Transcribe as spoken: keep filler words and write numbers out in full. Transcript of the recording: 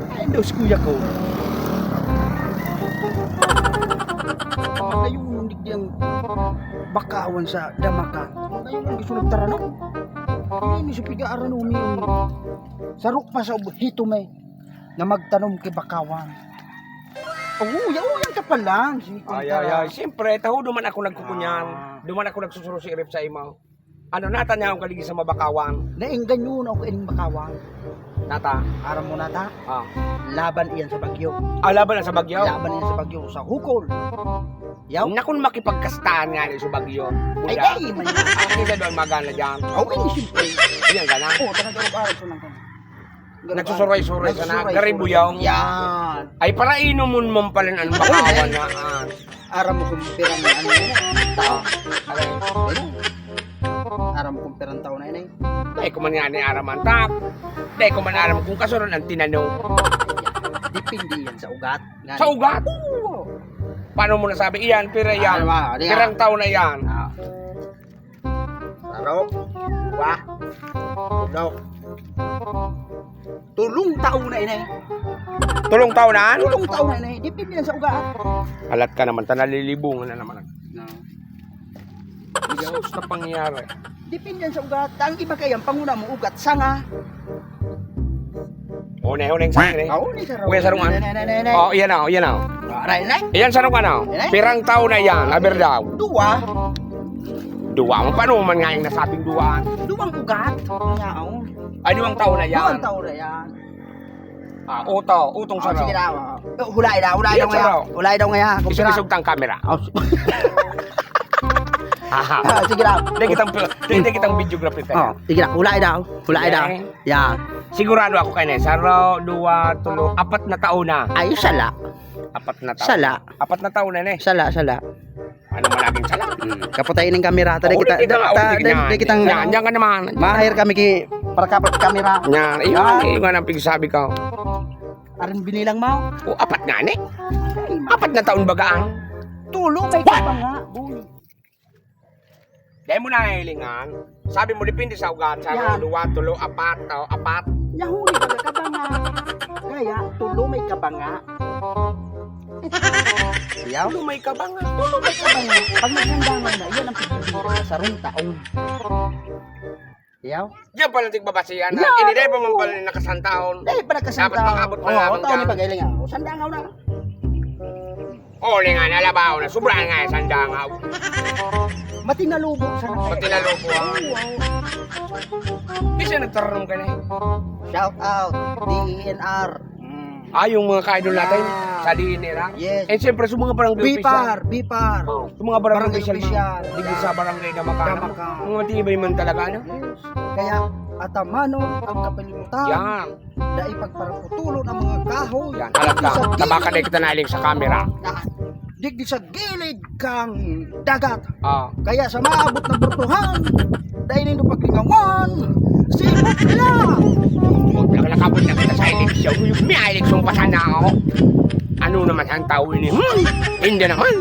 Ay, Diyos, kuya ko. Ngayon, hindi ang bakawan sa damakan. Ngayon, ang gusto nagtarano. Ngayon, sa piga-aran, umiyon. Sarok pa sa obheto, may, na magtanom kay bakawan. Oo, yaw, yan ka pa lang. Si Ay, ay, ay. Siyempre, taho duman ako nagkukunyan. Ah. Duman ako nagsusurusiirip sa imo. Ano, natan niya akong kaligi sa mabakawan. Nainggan yun ako ining bakawan. Nata? Aram mo, nata? Ah. Laban iyan sa bagyo. Ah, laban na sa bagyo? Laban iyan sa bagyo. Sa hukol. Yaw? Nakon makipagkastahan nga rin sa bagyo. Ay, Buda. Ay, man. Ang isa doon magana dyan. Oh, ay, siyempre. Iyan ka na. Oh, talaga, araw ko lang. Nagsusuroy-suroy ka na, Nagsusuroy-suroy. Garibuyaw. Yan. Ay, para inomon man pala ang bakawan na, ah. Aram mo kung pirang ano yun, eh. Tao. Aray. Ayun. Aram mo kung pirang tao na yun, eh. Dai ko man nga ni aram ang tak. Dai ko man aram kung kasunod ang tinano. Depende yan sa ugat. Nga Sa ugat? Oo. Paano mo nasabi iyan? Pira yan? Ano ba? Ano yan? Pirang tao na yan? Ah. Sarok, duwa, tulok. Tulong taon na, inay. Tulong taon na? Tulong taon na, inay. Depende yan sa ugat. Alat ka naman, ta nalilibungan na naman. No. Jesus na pangyayari. Depende yan sa ugat. Ang iba kaya, ang panguna mo, ugat, sanga. Unay, unay, sa akin, eh. Ah, unay, sarong. Kuya, sarong, ah. Nay, nay, nay, nay, nay. Oh, iyan na, iyan na. Aray, nay. Iyan, sarong, ano? Nay. Pirang taon na yan, aber daw. Dua. Dua, paano man nga yung nasabing dua? Duwang ugat. Nga, oh. Ay, duwang taon na yan. Duwang taon na yan. Ah, uto, utong Oh, sarong. Sige daw. Oh, hulay daw, hulay Iyan, daw nga. Sarong. Hulay daw nga, kumpira. Isubisog tang kamera. Oh, si- Aha. Ah, sige daw. Hindi kitang, hindi, hindi kitang videographer tayo. Oh, sige daw, hulay daw. Hulay daw. Yan. Yan. Sigurado ako kayo na eh. Saro, duwa, tulo, apat na taon na. Ay, sala. Apat na taon. Sala. Apat na taon na, ne? Sala, sala. Ano man laging sala? Hmm. Kapatay ning kamera. Tadi Oh, kita, di kita, ta-, di, di kitang, Yan, ano, yan ka naman. Mahir kami ki, para kapat kamera. Yan. Ayun, Ah. Ayun nga nang pigsabi ka. Arin binilang mo? O, apat nga, ne? Ay, Apat na taon baga ang Tulo, may What? Ka pa nga. Boy. Dahil mo nahilingan, sabi mo, depende sa ugat, sa Yan. Duwa, tulo, apat, o, apat. Nahuli ka na kabanga. Kaya, tulo may kabanga. Yaw? Tulo may kabanga. Tulo may kabanga. Pag nagsandangan na, yan ang pagbibilang sa sarong taon. Yaw? Diyan pala tigbabasihan. Yan. Ini dahil pa man pala nakasantaon. Dahil pa nakasantaon. Dapat makabot pa Oo, lamang taon dyan. Ni pag-iling, ah. O, sandangaw na. Oli nga, nalabaw na. Sobra nga yung sandangaw. Matinalubo sa nakain. Matinalubo, ah. Oo, oo. Di siya nagtaranom ka na eh. Shout out, D E N R. Mm. Ah, yung mga ka-idol natin, Yan. Sa D E N R. Yes. And siyempre, sa mga barangay B P R, official. B P R. Oh, sa mga barangay Barangay official, official. Mga, digdi sa barangay na makana. Damakan. Mga matibay man talaga, ano? Yes. Kaya, atamanon ang kapalibutan. Yan. Na ipagparaputulon ang mga kahoy. Yan, alam ka. Sa Tabakan gilid. Na kita nailing sa camera. Yan. Digdi sa gilid kang dagat. Ah. Kaya sa maabot na burtuhan, dahil nindo paglingawan, sipot nila. Huwag na nakabot na kita sa eleksyon. May eleksyon pa sana ako. Ano naman ang tao ini? Hmm? Hindi naman.